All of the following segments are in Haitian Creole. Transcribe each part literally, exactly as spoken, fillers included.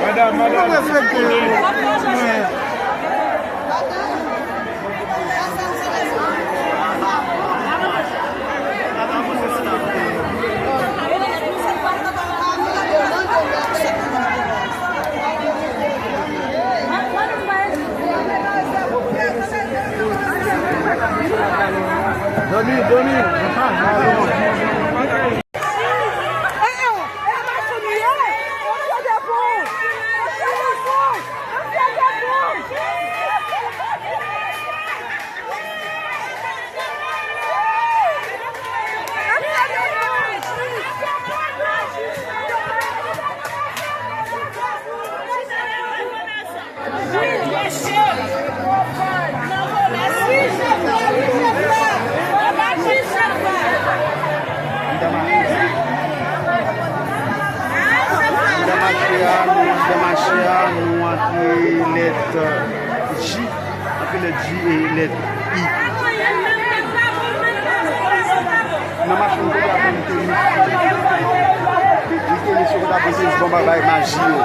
Madanm, madanm. Doni, Doni. Anndan mache a, nou, anndan mache a, nou antre lèt J, antre lèt J e lèt I. Nan machin kote a pou li te mis. Li te mis yo kote a pou li te mis bon bagay maji yo.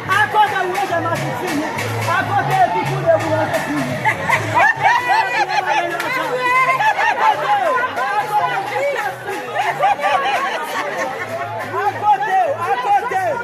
Akote ou rete mache fini. Akote ki koule pou rete fini. Akote ou rete mache fini. Akote ou, akote ou.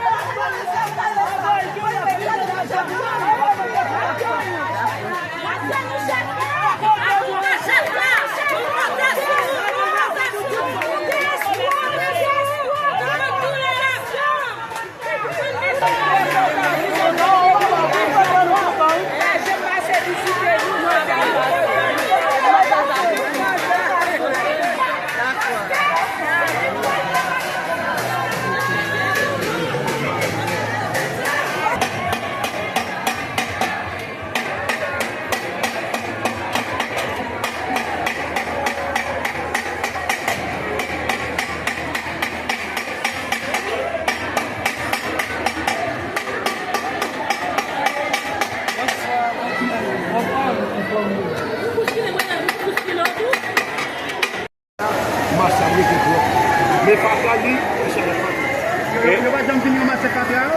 Mas la rete twòp. Men fatra li, li chèche fatra. Yo, yo pa janm vin yon mas se fatra yo?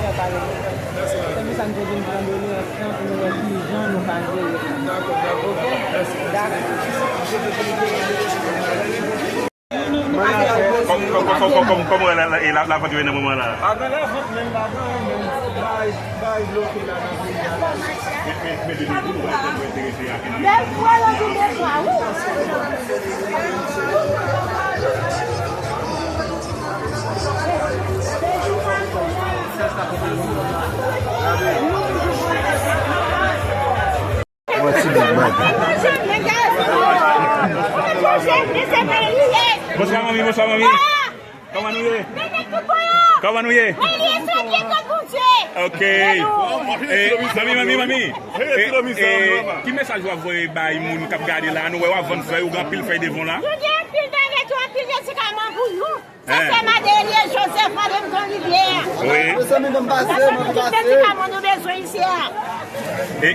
Fè pale de sa. Se pou sa m te vin pran dolerans lan pou nou wè kijan nou ka jere sa. Dakò, dakò. Mèsi, mèsi. Dakò. Kòm, kòm, kòm, kòm, kòm, kòman la, la, la, lavant yo ye nan moman la? A gen lavant, men pa gen anyen, men bagay, bagay bloke la nan peyi a la. Bèl fwa yo vin de fwa, wi. Yon ti bèl bagay. Bonswa, manmi, bonswa, manmi. Kòman nou ye? Kòman nou ye? Ok. Eh, manmi, manmi, manmi. Eh, eh, ki mesaj w ap voye bay moun k ap gade la? Nou wè w ap vann fèy, ou gen anpil fèy devan w la. Nou gen anpil bagay tou, anpil medikaman pou nou. Sa se madan Elie Joseph, madan Don Rivière. Wi. Anpil medikaman nou bezwen isi a. E,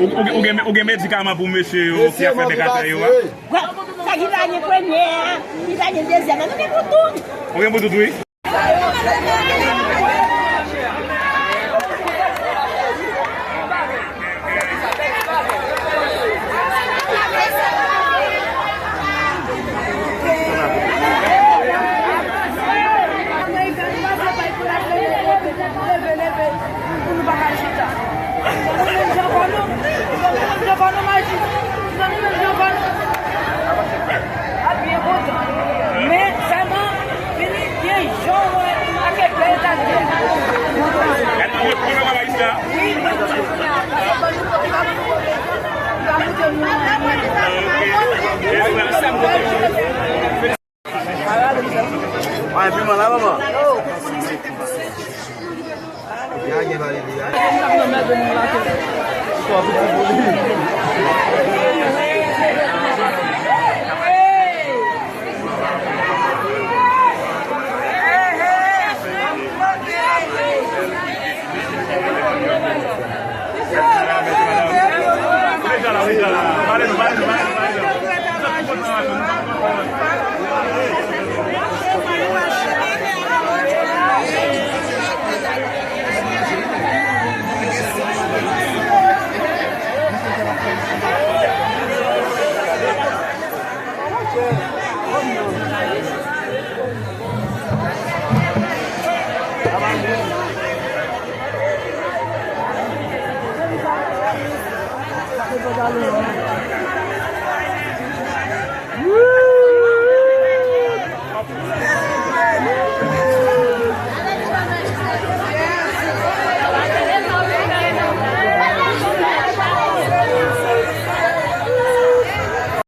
ou, ou, ou gen, ou gen medikaman pou mesye yo ki ap fè bèk atè yo a? Bon, sa ki pa gen premye a, ki pa gen dezyèm a, nou gen pou tout. Ou gen pou tout, wi. Pou nou pa ka chita. Pou nou menm jan pa nou, pou nou menm jan pa nou, majis. Pou nou menm jan pa nou. A byen kontan. Men sèlman, vini byen jan wè ak bèl kalite. Wi, mwen di kounye a, pa moute nou. Ay, piman la, manman.